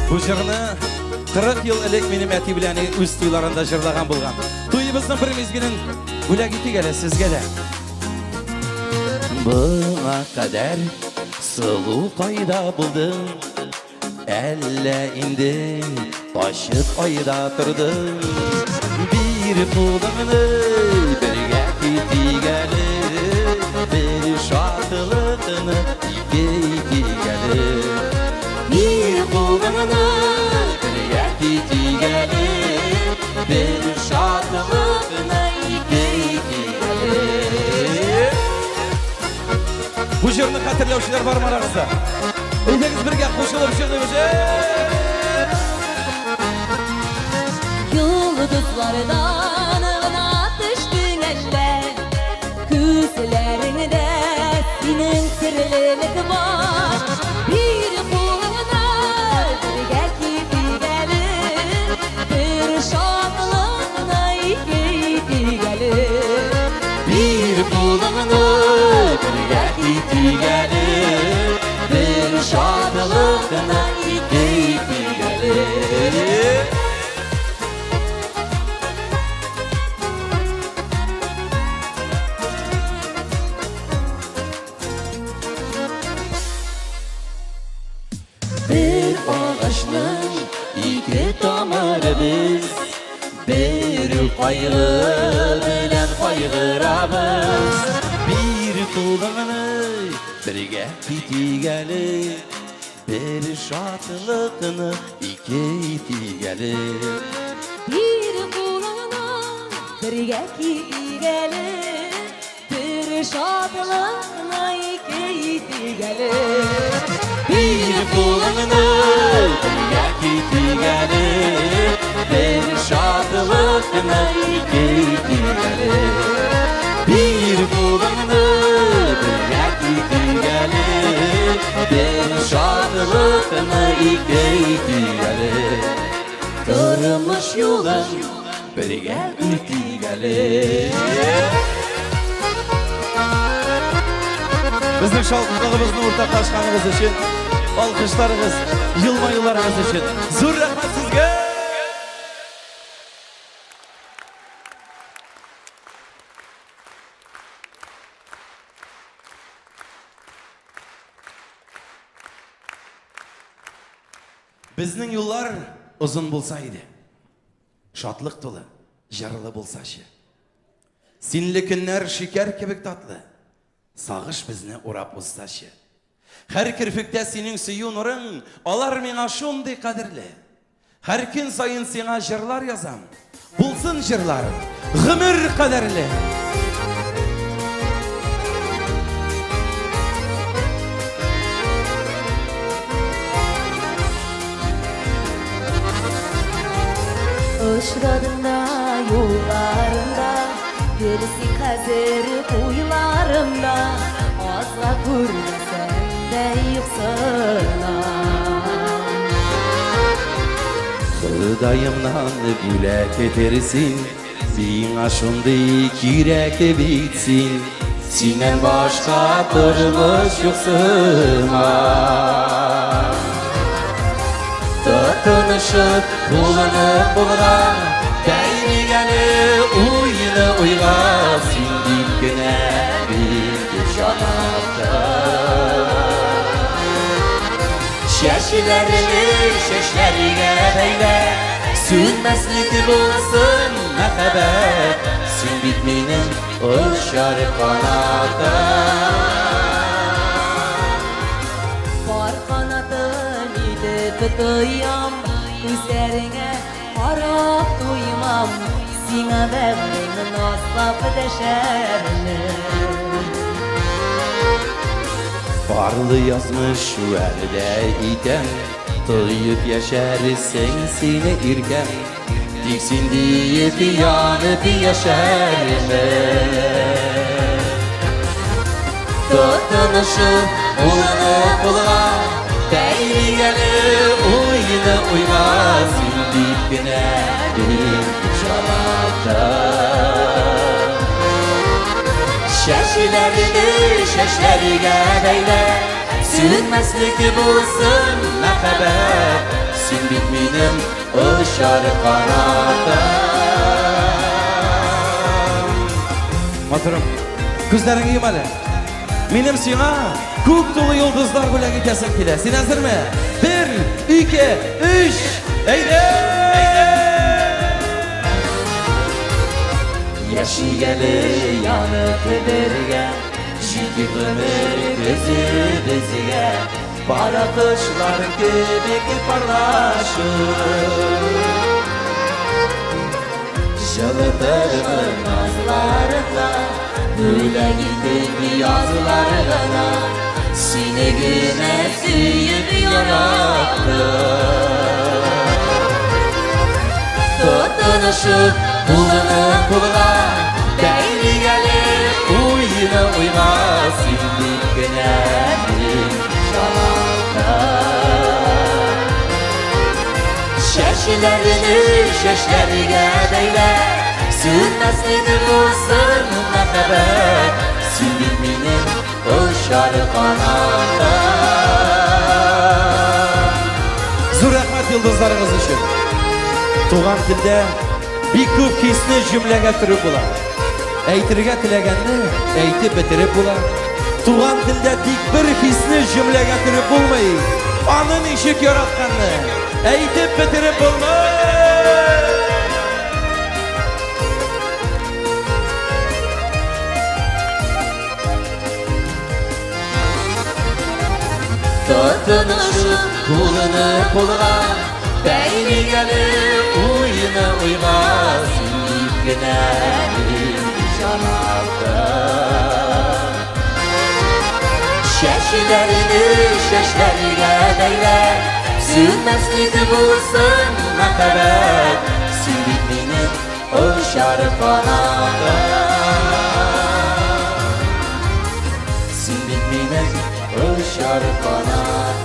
Бу җырны 40 ел элек минем әти белән үз туйларында җырлаган булган. Туебызның бер мизгелен бүләк итик әле сезгә дә. Моңа кадәр сылу кайда булдың? Әллә инде качып айда тордың? Бир кулыңны, бергә китик әле, бер шатлыкны ике итик әле. Бир кулыңны, бергә китик әле, бер шатлыкны ике итик әле. Бу җырны хәтерләүчеләр бармы арагызда? Әйдәгез бергә кушылып җырлыйбыз. Йолдызлардан гына төштең әллә? Күзләреңдә синең серлелек бар. Бир кулыңны, бергә китик әле. Бер шатлыкны ике итик әле. Бир кулыңны, бергә китик әле. Бер шатлыкны ике итик әле. Бер агачның ике тамыры без, бер үк кайгы белән кайгырабыз. Бир кулыңны, бергә китик әле, бер шатлыкны ике итик әле. Бир кулыңны, бергә китик әле. Бер шатлыкны ике итик әле. Бир кулыңны, бергә китик әле, бер шатлыкны ике итик әле. Бир кулыңны, бергә китик әле, бер шатлыкны ике итик әле. Тормыш юлын бергә үтик әле. Безнең шатлыгыбызны уртаклашканыгыз өчен, алкышларыгыз, елмаюларыгыз өчен зур рәхмәт сезгә! Безнең юллар озын булса иде. Шатлык тулы, җырлы булсачы. Синле көннәр шикәр кебек татлы. Сагыш безне урап узсачы. Һәр керфектә синең сөю нурың, алар миңа шундый кадерле. Һәр көн саен сиңа җырлар язам. Булсын җырлар, гомер кадәрле. Очрадым да юлларымда, гел син хәзер уйларымда, азга күрмәсәм дә юксынам. Ходаемнан бүләк итерсин, миңа шундый кирәк бит син. Синнән башка тормыш юк сыман. Тотынышып, кулны кулга, бәйлик әле уйны уйга, син дип кенә мин җанаттым. Чәчләреңне чәчләргә бәйлә, сүнмәслек булсын мәхәббәт, син бит минем очар канатым. Бар канатым итеп тоям, күзләреңә карап туймам, сиңа бәгърем назлап дәшәрмен. Парлы язмыш вәгъдә итәм, тоеп яшәрсең сине иркәм. Тик син диеп янып яшәрмен. Тотынышып кулны кулга, бәйлик әле уйны уйга, син дип кенә мин җанаттым. Чәчләреңне чәчләргә бәйлә, сүнмәслек булсын мәхәббәт, Син бит минем очар канатым. Матурым, күзләреңне йом әле. Минем сиңа күк тулы йолдызлар бүләк итәсем килә. Син әзерме? 1, 2, 3, әйдә! Яшик әле янып бергә, җитик гомер көзе безгә, пар акышлар кебек парлашып. Җылытырмын назларыңа, бүләк итеп язлар гына, сине генә сөеп яраттым. Тотынышып кулны кулга, бәйлик әле уйны уйга, син бит кенә минем җанатым. Чәчләрне чәчләргә бәйлә, сүнмәслек булсын мәхәббәт, син бит минем очар канатым. Зур рәхмәт йолдызларыгыз өчен. Туган телдә бик күп хисне җөмләгә төреп була. Әйтергә теләгәнне әйтеп бетереп була. Туган телдә тик бер хисне җөмләгә төреп булмый. Аны ничек яратканны әйтеп бетереп булмый. Тотынышып кулны кулга, бәйлик әле уйны уйга, син бит кенә минем җанатым. Чәчләрне чәчләргә бәйлә, сүнмәслек булсын мәхәббәт, син бит минем очар канатым. Син бит минем очар канатым.